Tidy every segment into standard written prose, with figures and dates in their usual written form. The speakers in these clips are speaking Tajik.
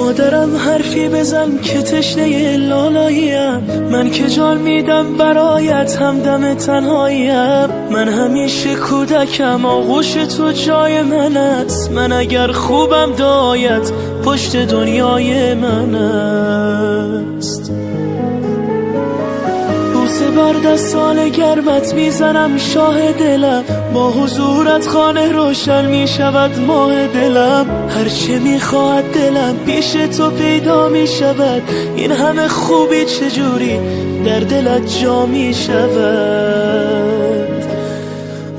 مادرم حرفی بزن که تشنه لالاییم، من که جان میدم برایت همدم تنهاییم. من همیشه کودکم، آغوش تو جای من است. من اگر خوبم دایت پشت دنیای من است. بوسه بر دستان گرمت میزنم شاه دلم، با حضورت خانه روشن میشود ماه دلم. هرچه میخواهد دلم پیش تو پیدا میشود، این همه خوبی چجوری در دلت جا میشود.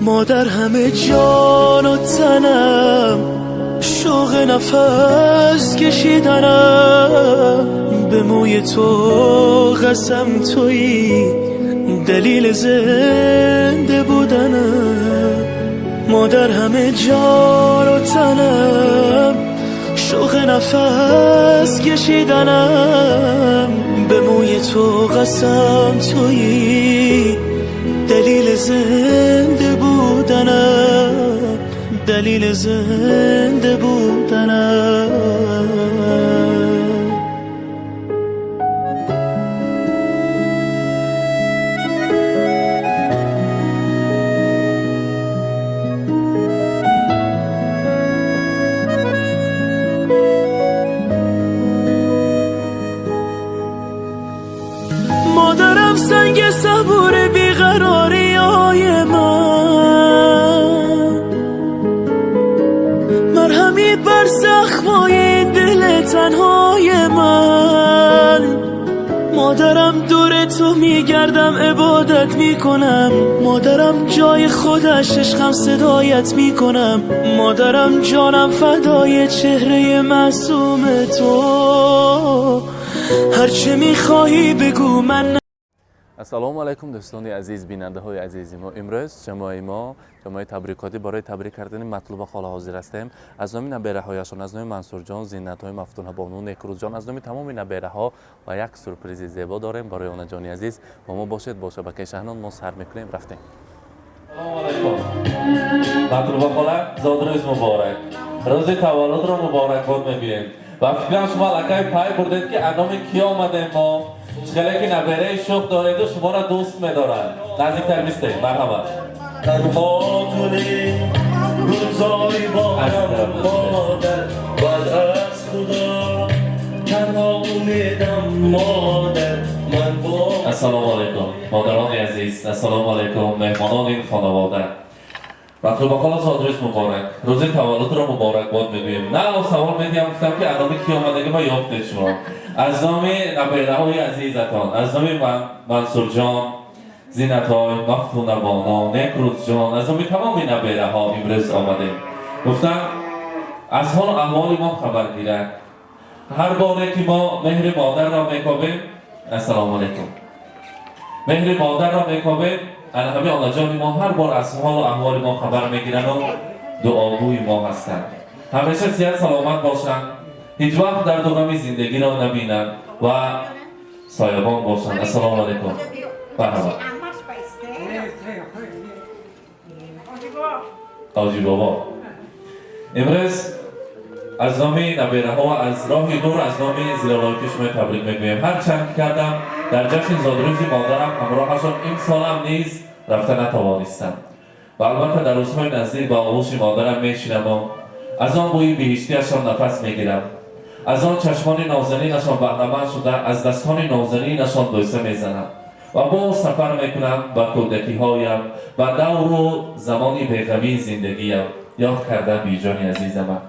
مادر همه جان و تنم، شوق نفس کشیدنم، به موی تو قسم تویی دلیل زنده بودنم. مادر همه جان و تنم، شوق نفس کشیدنم، به موی تو قسم تویی دلیل زنده بودنم، دلیل زنده بودنم. مادرم سنگ صبور بیقراری های من، مرهمی بر زخمای دل تنهای من. مادرم دور تو میگردم عبادت میکنم، مادرم جای خودش عشقم صدایت میکنم. مادرم جانم فدای چهره معصوم تو، هرچه میخواهی بگو من. Ассалому алайкум, дӯстони азиз, бинандаҳои азизи мо. Имрӯз ҷамоаи мо, ҷамоаи табрикотӣ, барои табрик кардани Матлуба хола ҳозир ҳастем. Аз номи набераҳояшон, аз номи Мансурҷон, Зиннатҳои, Мафтунабону, Некрӯзҷон, аз номи тамоми набераҳо ва як сюрпризи зебо дорем барои онаҷони азиз. Бо мо бошед, бо шабакаи Шаҳнон мо сар мекунем, рафтем. Салому алайкум, Матлуба хола, зодрӯз муборак, рӯзи таваллудро муборакбод мегӯем. Ва фикрам, шумо аллакай пай бурдед, ки аз номи кӣ омадем мо. Хеле ки набераи шӯх дореду шуморо дӯст медорад. Наздиктар бистед, марҳамат. تنها گل گلزاری بارم مادر، بعد از خدا تنها امیدم مادر، من با Ассалому алайкум, модарони азиз, ассалому алайкум, меҳмонони ин хонавода. Матлуба хола, зодрӯз муборак, рӯзи таваллудро муборакбод мегӯем. На савол медиҳам, гуфтам, ки аз номи кӣ омадагӣ ма ёфтед шумо. Аз номи набераҳои азизатон, аз номи Мансурҷон, Зинатой, Мафтунабоно, Некрӯзҷон, аз номи тамоми набераҳо имрӯз омадем. Гуфтам, аз ҳолу аҳволи мо хабар гирад. Ҳар боре ки мо меҳри модарро мекобем, ассалому алайкум, меҳри модарро мекобем, ана ҳамин онаҷони мо ҳар бор аз ҳолу аҳволи мо хабар мегирану дуогӯи мо ҳастанд. Ҳамеша сиҳат саломат бошанд, ҳеҷ вақт дарду ғами зиндагиро набинанд ва соябон бошанд. Ассалому алайкум, марҳамат, ҳоҷи бобо. Имрӯз аз номи набераҳо, аз роҳи дур, аз номи зилолоки шумо табрик мегӯем. Ҳарчанд ки кардам, дар ҷашни зодрӯзи модарам ҳамроҳашон имсолам низ рафта натавонистам. Ва албатта, дар рӯзҳои наздик ба оғӯши модарам мешинаму аз он бӯи биҳиштиашон нафас мегирам, аз он чашмони нозанинашон баҳраманд шуда, аз дастони нозанинашон бӯса мезанам ва боз сафар мекунам ба кӯдакиҳоям, ба давру замони беғамии зиндагиям. Ёд кардам биҷони азизамам,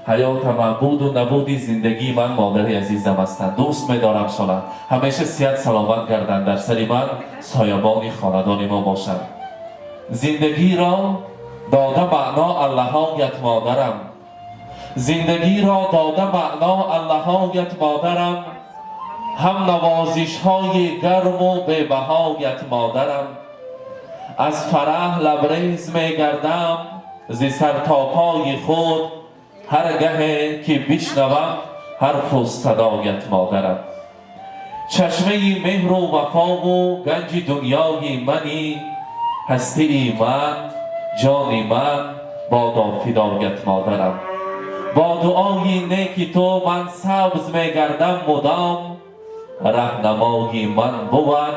ҳаётамам, буду набуди зиндагии ман модари азизам ҳастанд. Дӯст медорам шона, ҳамеша сиҳат саломат гарданд, дар сари ман соябони хонадони мо бошанд. Зиндагиро дода маъно аллаҳоят модарам, зиндагиро дода маъно аллаҳоят модарам, ҳам навозишҳои гарму бебаҳоят модарам. Аз фараҳ лабрез мегардам зи сартопои худ, ҳар гаҳе ки бишнавам ҳарфу садоят модарам. Чашмаи меҳру вафову ганҷи дунёи мани, ҳастии ман, ҷони ман бодо фидоят модарам. Бо дуои неки ту ман сабз мегардам мудом, раҳнамои ман бувад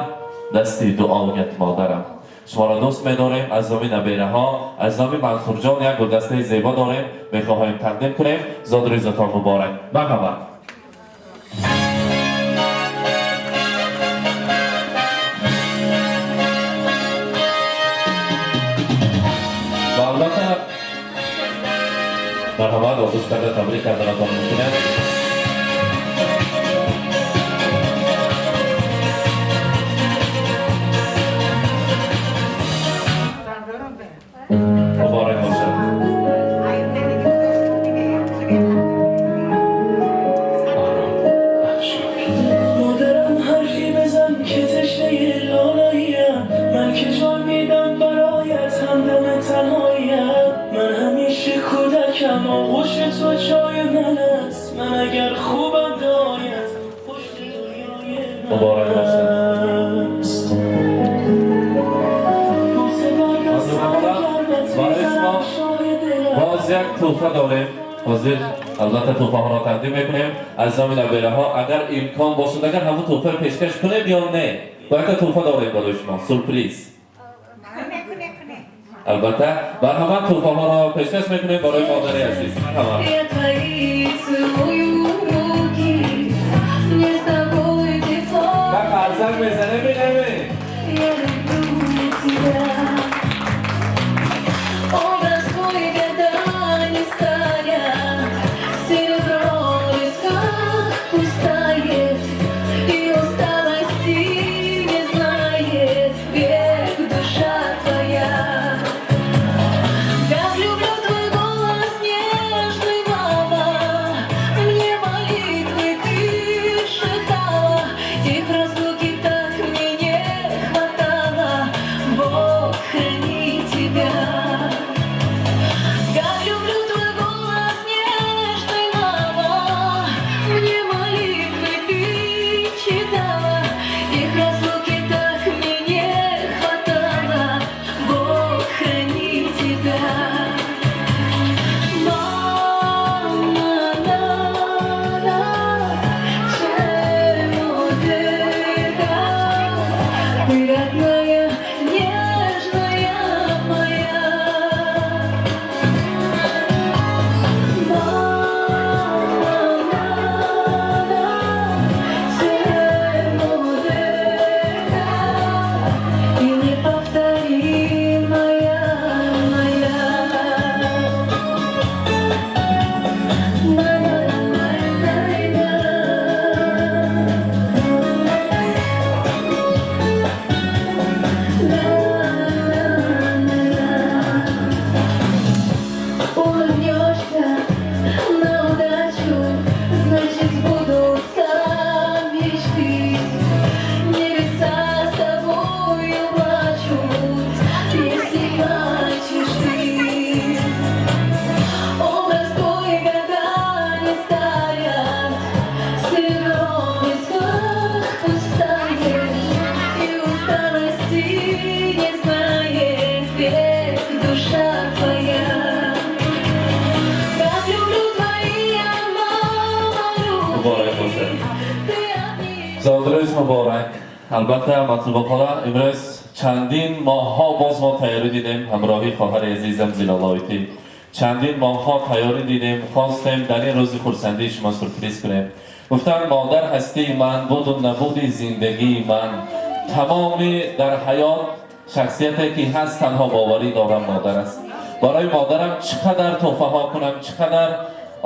дасти дуоят, модарам. Шуморо дӯст медорем. Аз номи набераҳо, аз номи Мансурҷон як гулдастаи зебо дорем, мехоҳем тақдим кунем. Зодрӯзатон муборак, марҳамат. Ва албатта, марҳамат, оғӯш карда табрик карданатон мумкин аст. Муборак бошад. مادرم حرفی بزن که تشنه لالاییم، من که جان میدم برایت، همدم تنهاییم. من همیشه کودکم، آغوش تو جای من است. من اگر خوبم دایت پشت دنیای من مبارک باشد. است. بوسه در دستان گرمت برای شما میزنم، شاه دلم. باز یک تحفه داریم حاضر. البته تحفه ها را تقدیم میکنیم از نام نبیره ها. اگر امکان باشد، اگر همون تحفه رو پیشکش کنیم یا نه، با یک تحفه داریم برای شما، سورپریز. البته مرحبا، تحفه ها را پیشکش میکنیم برای مادر عزیز. مرحبا. Я твои целую руки, мне с тобой тепло. من قرضک میزنه می. Я люблю тебя. Образ твой года не старят, серебро в висках пусть тает, и усталости не знает век душа твоя. Как люблю твой голос нежный, мама, мне молитвы ты шептала, их разлуки так мне не хватало, Бог храни тебя. Как люблю твой голос нежный, мама, мне молитвы ты читала, их разлуки так мне не хватало, Бог храни тебя. Мама, на, на, чему ты Ты родная, нежная моя. Мама, на, на, чему ты неповторимая моя. На на на на на. На на на. Улыбнешься на удачу, значит, сбудутся мечты. Небеса с тобою плачут, если плачешь ты. Образ твой года не старят, серебро в висках пусть тает, и усталости не знает век душа твоя. Как люблю твои, я, мама, Муборак руки, бошад. ты обними. Зодрӯз муборак. Албатта, Матлуба хола, имрӯз чандин моҳҳо боз мо тайёрӣ дидем ҳамроҳи хоҳари азизам Зилолоитӣ. Чандин моҳҳо тайёрӣ дидем, хостем дар ин рӯзи хурсандии шумо сюрприз кунем. Гуфтанд: модар ҳастии ман, буду набуди зиндагии ман, тамоми дар ҳаёт шахсияте ки ҳаст, танҳо боварӣ дорам, модар аст. Барои модарам чӣ қадар тӯҳфаҳо кунам, чӣ қадар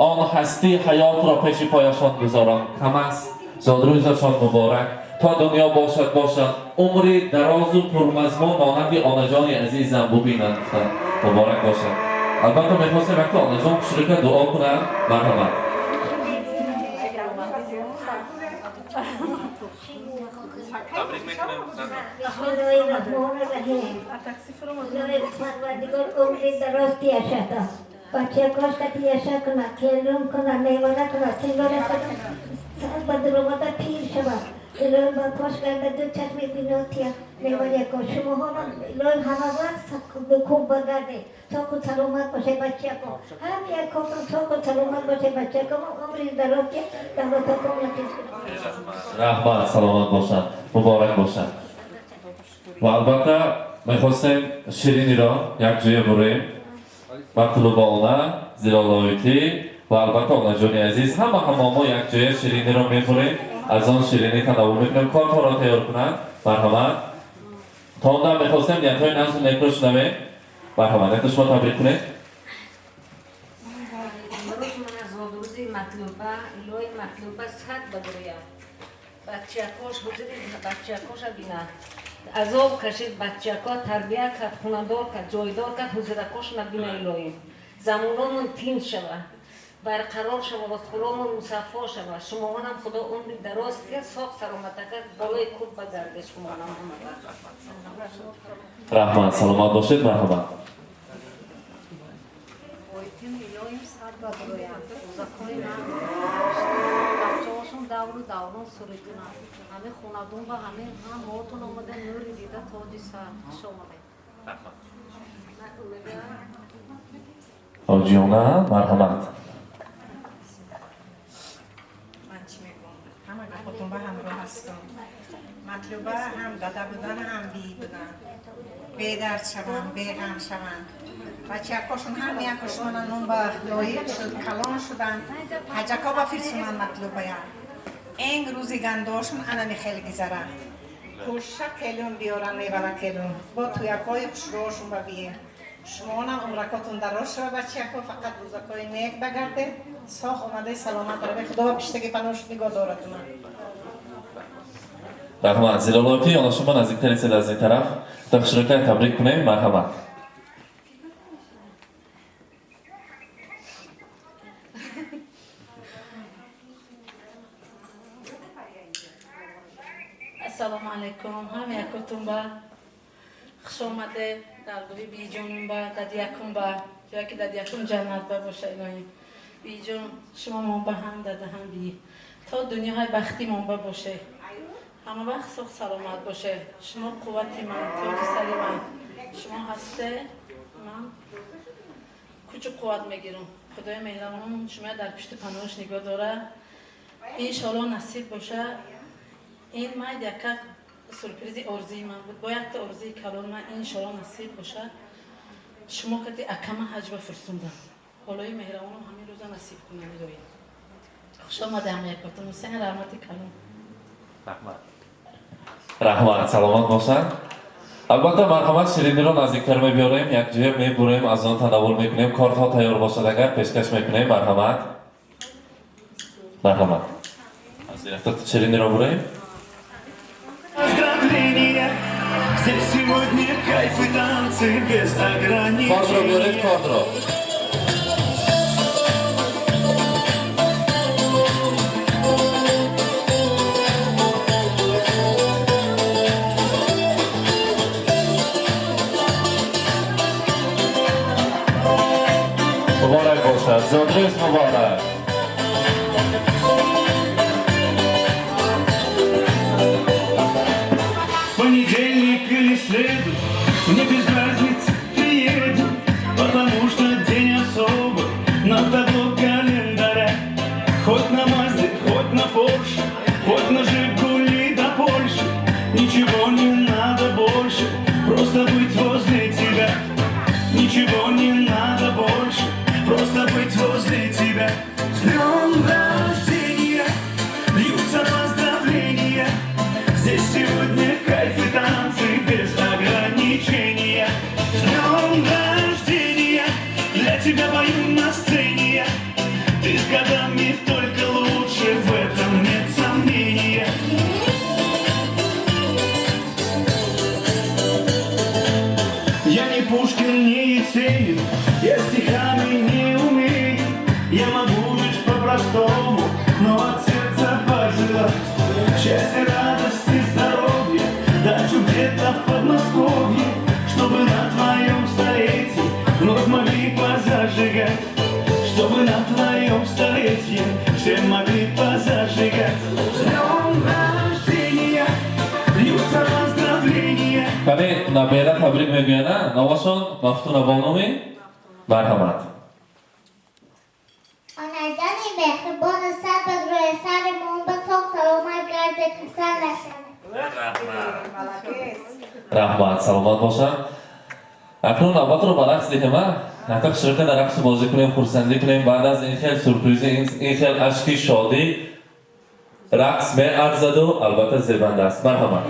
он ҳастии ҳаётро пеши пояшон гузорам, кам аст. Зодрӯзашон муборак. То дунё бошад, бошад, умри дарозу пурмазмун монанди онаҷони азизам бубинанд, гуфтанд. Муборак бошад. Албатта, мехостем якто онаҷон хушрӯка дуо кунанд. Марҳамат. Табрик мекунем. بسم الله الرحمن الرحیم. خدای پروردگار عمری دراز تیشه بچه کاش که تیشه کنه، کلوم کنه، میوانه کنه، سنگاره کنه، سر به درآمده پیر شود. الهی با پاش کرده دو چشم بینا تیه. Неваряко шумоҳоро илоҳи ҳама вақт кӯб багарде, соқу саломат боше бачако. Ҳам якотон соқу саломат боше бачако. Умри дароз ки давлатакон латиф. Раҳмат, саломат бошанд, муборак бошанд. Ва албатта мехостем шириниро якҷоя бурем. Матлуба она, Зилолоитӣ ва албатта онаҷони азиз, ҳама ҳама мо якҷоя шириниро мехӯрем, аз он ширинӣ танаввул мекунем. Кортҳоро тайёр кунанд, марҳамат. То он дам мехостем ниятҳои назу некро шунавем. Марҳамат, якто шумо табрик кунед. Имрӯз ман аз зодрӯзи Матлуба, илоҳи Матлуба сад багӯя. Бачакош ҳузури бачакоша бина. Азоб кашид, бачако тарбия кард, хонадор кард, ҷойдор кард, ҳузуракош набина илоҳӣ. Замономон тинҷ шава, барқарор шава, ростхӯромон мусаффо шава. Шумоонам Худо умри дароз диҳад, соғ саломатака болои кӯб багарде шумоонам ҳама вақт. Раҳмат, саломат бошед, марҳамат. Ойтин илоҳим сад баброям. Рӯзакҳои ман бачаҳошон давру даврон сурӣ кунанд. Ҳамин хонадон ба ҳамин ҳам мотон омада, нури дида, тоҷи сар. Хуш омадед. Ҳоҷиёна, марҳамат. Ман чӣ мегӯм? Ҳама гапотон ба ҳамроҳ ҳастам. Матлуба ҳам дада будан, ҳам бии будан. Бедард шаванд, беғам шаванд. Бачакошон ҳам якушона нун ба лоиқ шуд, калон шуданд. Ҳаҷако ба фирсунан матлубая. Энг рӯзи гандошон анами хел гизара. Кӯша келун биёран, мевара келун. Бо туякҳои хушрӯшон ба бием. Шумонам умракотон дароз шава, бачако, фақат рӯзакҳои нек багарде. Соғ омадаи саломат раве. Худо ба пиштаги панош нигоҳ доратуна. Раҳмат. Зилолоитӣ, она шумо наздиктар истед аз ин тараф. То хушрӯкай табрик кунем, марҳамат. Ассалому алайкум, ҳам якотун ба хуш омадед, даргоҳи биҷонум ба дадиякум ба ҷое ки дадиякум ҷаннат ба боша илоҳӣ. Биҷон, шумо мон ба ҳам дада ҳам би то дунёҳои бахтӣ мон ба боше, ҳама вақт соғ саломат боше. Шумо қуввати ман, тоҷи сари ман, шумо ҳасте ман кучу қувват мегирам. Худои меҳрабон шумо дар пушти паноҳаш нигоҳ дора. Иншоалло насиб боша. Ин майд яка сюрпризи орзуи ман буд, бо якта орзуи калон ман, иншоалло насиб боша, шумо кати акама ҳаҷба фурсундам. Ҳолои меҳрабонам ҳамин рӯза насиб кунам илоҳӣ. Хуш омада ҳама якотон, Ҳусайн, раҳмати калон. Раҳмат, раҳмат, саломат бошанд. Албатта, марҳамат, шириниро наздиктар мебиёрем, якҷоя мебурем, аз он танаввул мекунем. Кортҳо тайёр бошад агар, пешкаш мекунем. Марҳамат, марҳамат, аз ин шириниро бурем. Поздравления. Здесь сегодня кайф и танцы без Кортро биёред, ограничений. Кортро. Муборак бошад, зодрӯз муборак. Понедельник или среду, мне без разницы, приеду, потому что день особый на табло календаря. Хоть на Мазде, хоть на Порше, хоть на Жигули до Польши, ничего не надо больше, просто быть возле тебя. Ничего не надо больше, просто быть возле тебя. С днем рождения, льются поздравления. Здесь сегодня кайф и танцы без ограничения. С днем рождения, для тебя пою на сцене я. Ты с годами только лучше, в этом нет сомнения. Я не Пушкин, не Есенин, я стихами не умею. Я могу лишь по-простому, но от сердца пожелать счастья, радости, здоровья, дачу где-то в Подмосковье, чтобы на твоем столетии вновь могли позажигать, чтобы на твоем столетии все могли позажигать. С днем рождения, льются поздравления. Кани набера табрик мегӯяна, номашон Мафтуна Бонуми, марҳамат. Онаҷони меҳрибону сар ба рӯи сари мон ба соғ саломат гарде, касал нашавад. Раҳмат, саломат бошанд. Акнун навбатро ба рақс диҳем, а ҳатто ширка дар рақсу бозӣ кунем, хурсандӣ кунем. Баъд аз ин хел сюрпризи, ин хел ашки шодӣ, рақс меарзаду албатта зебанда аст. Марҳамат.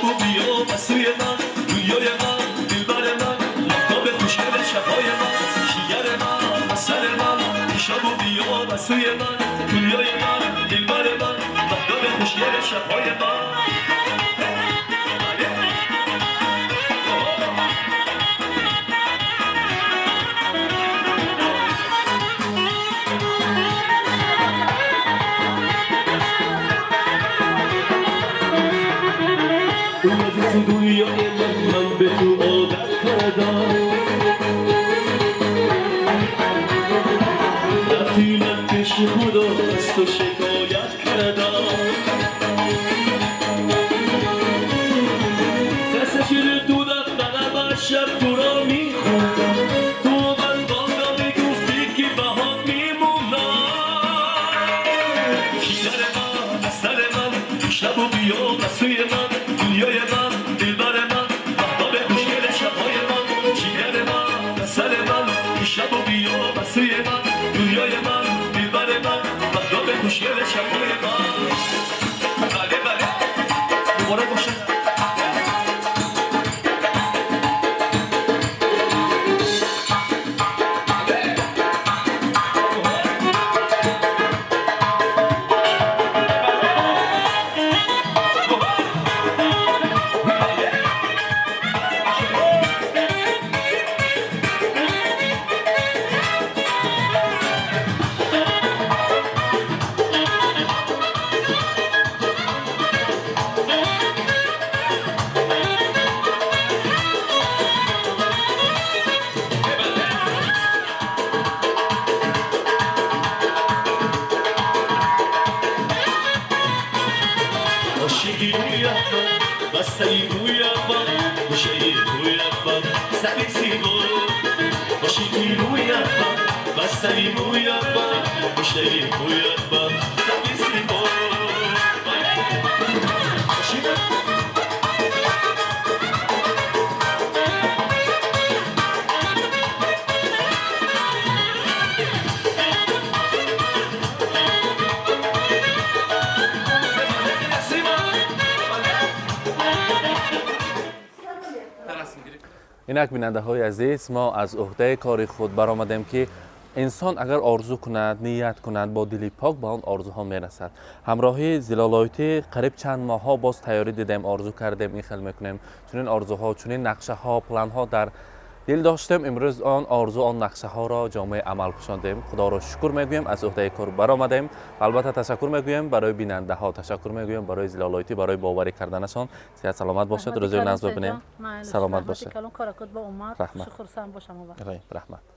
شب و بیا بسوی من، دنیای من، دلبر من، مهتاب خوشگل شبهای من، جیگر من، عسل من، شب و بیا بسوی من، دنیای من، دلبر من، مهتاب خوشگل شبهای من. تو دنیای من به تو عادت کردم، رفتی من پیش خدا از تو شکایت کردم، دست شیر تو دفترم هر شب تو را میخوندم، تو من بالا میگفتی که بهات میمونم، جیگر من، عسل من، شب و بیا بسوی من، دنیای من، دلبر من، مهتاب خوشگل شبهای من، جیگر من، عسل من، شب و بیا بسوی من، دنیای من، دلبر من، مهتاب خوشگل شبهای من. بله بله، مبارک باشه. اینک بیننده های عزیز، ما از عهده کار خود برآمدیم که انسان اگر آرزو کند، نیت کند، با دلی پاک به آن آرزوها میرسد. همراهی زلالایتی قریب چند ماه باز تیاری دیدیم، آرزو کردیم، این خیل میکنیم، چنین آرزوها، چنین نقشه ها، پلان ها در دل داشتیم. امروز آن آرزو، آن نقشه ها را جامعه عمل پوشاندیم. خدا را شکر میگوییم از عهده کار برآمدیم. البته تشکر میگوییم برای بیننده ها، تشکر میگوییم برای زلالایتی، برای باوری کردنشان. صحت سلامت باشد. روز ناز ببینیم. سلامت باشد. رحمت. رحمت.